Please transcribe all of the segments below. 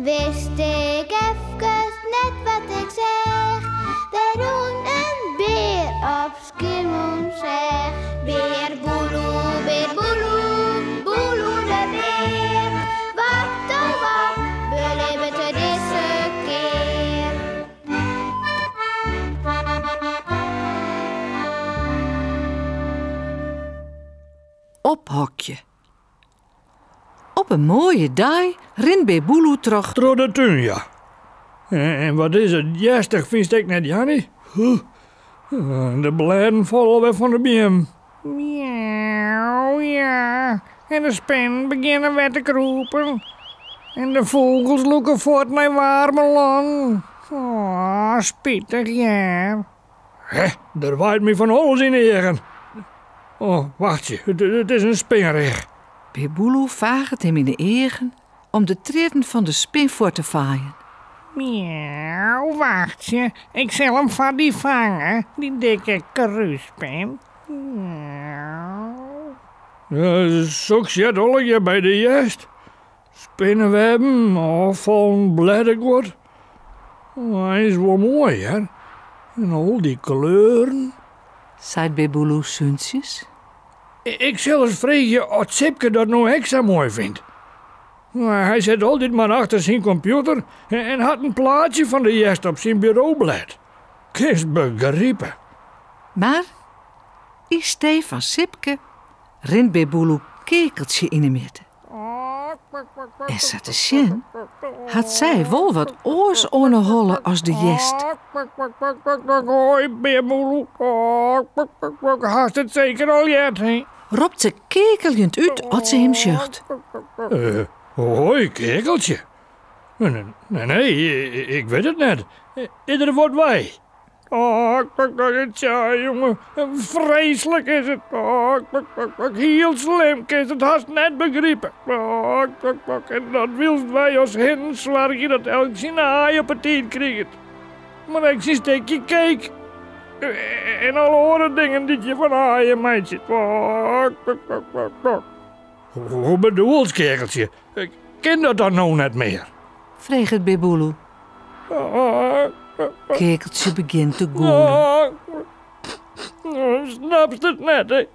Wist ik efkes net wat ik seach, Der rûn in bear op Skiermûntseach. Bear Boeloe, bear Boeloe, Boeloe de bear, Wat oh wat belibbet er dizze kear? Ophokje. Op in moaie dei rint Bear Boeloe troch. Troch de tún, ja. En wat is it hjerstich, fynst ek net, Janny? Huh. De blêden falle alwer fan de beammen. Miauw, ja. En de spinnen begjinne wer te krûpen. En de fûgels lûke fuort nei waarme lannen. Oh, spitich, hear. Hè, der waait my fan alles yn 'e eagen. Oh, wachtsje, it is in spinreach. Bear Boeloe faget him yn 'e eagen om de triennen fan de spin fuort te faaien. Miauw, wachtsje, ik sil him foar dy fange, dy dikke krússpin. Miauw. Soks heart allegear by de hjerst. Spinnewebben, ôffallen blêdeguod. Eins wol moai, hear. En al dy kleuren. Seit Bear Boeloe súntsjes. Ik sil ris freegje oft Sipke dat no ek sa moai fynt. Hy sit altyd mar achter syn kompjûter en hat in plaatsje fan de hjerst op syn buroblêd. Kinst begripe. Mar yn stee fan Sipke rint Bear Boeloe Keakeltsje yn 'e mjitte. En sa te sjen hat sy wol wat oars oan 'e holle as de hjerst. Hoi, Bear Boeloe. Hast it seker al heard, hè? Ropt se keakeljend út as se him sjocht. Hoi, Keakeltsje. Nee, nee, ik wit it net. Is der wat wei? Oh, tsja, jonge, freeslik is it. Oh, hiel slim, kinst it hast net begripe. Oh, en dat wylst wy as hinnen soargje dat elk syn aai op 'e tiid kriget. Mar ek syn stikje cake. En alle oare dingen dy't je fan aaien meitsje. Oh, Hoe bedoelst, Keakeltsje? Kin dat dan no net mear? Freget Bear Boeloe. Keakeltsje begjint te gûlen. Snapst it net, hè?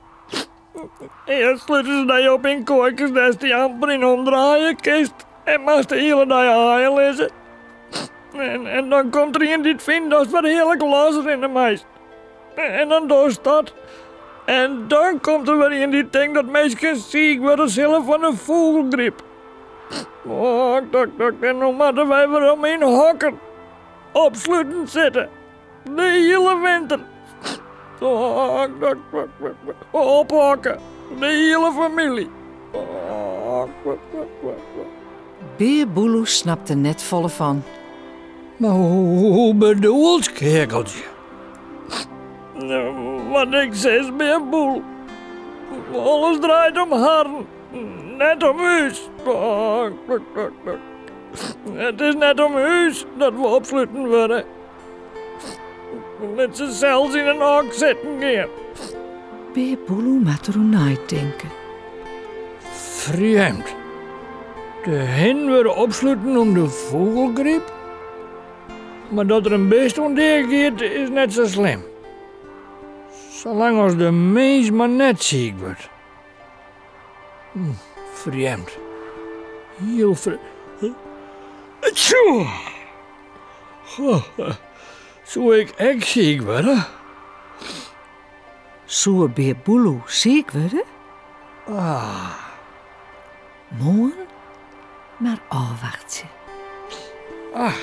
Earst slute se dy op yn koaikes dêr'tst dy amper yn omdraaie kinst en moatst de hiele dei aaien lizze. En dan komt der ien dy't fynt datst wer hearlik losrinne meist. En dan dochst dat. En dan komt der wer ien dy't tinkt dat minsken siik wurde sille fan de fûgelgryp. Oh, dok, dok, en no moatte wy werom yn hokken opsluten sitte. De hiele winter. Oh, dok, dok, dok, ophokke. De hiele famylje. Oh, dok, dok, dok, dok. Bear Boeloe snapt der net folle fan. Mar hoe bedoelst, Keakeltsje? Wat ik sis, Bear Boeloe. Alles draait om harren, net om ús. It is net om ús dat we opsluten wurde. Lit se sels yn in hok sitten gean. Bear Boeloe moat deroer neitinke. Frjemd. De hinnen wurde opsluten om de fûgelgryp. Mar dat der in bist oan dea giet is net sa slim. Salang as de mins mar net siik wurdt. Frjemd. Hiel frjemd. Soe ik ek siik wurde? Soe Bear Boeloe siik wurde? Ah. Moarn mar ôfwachtsje. Ah.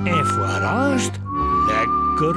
En foar aanst lekker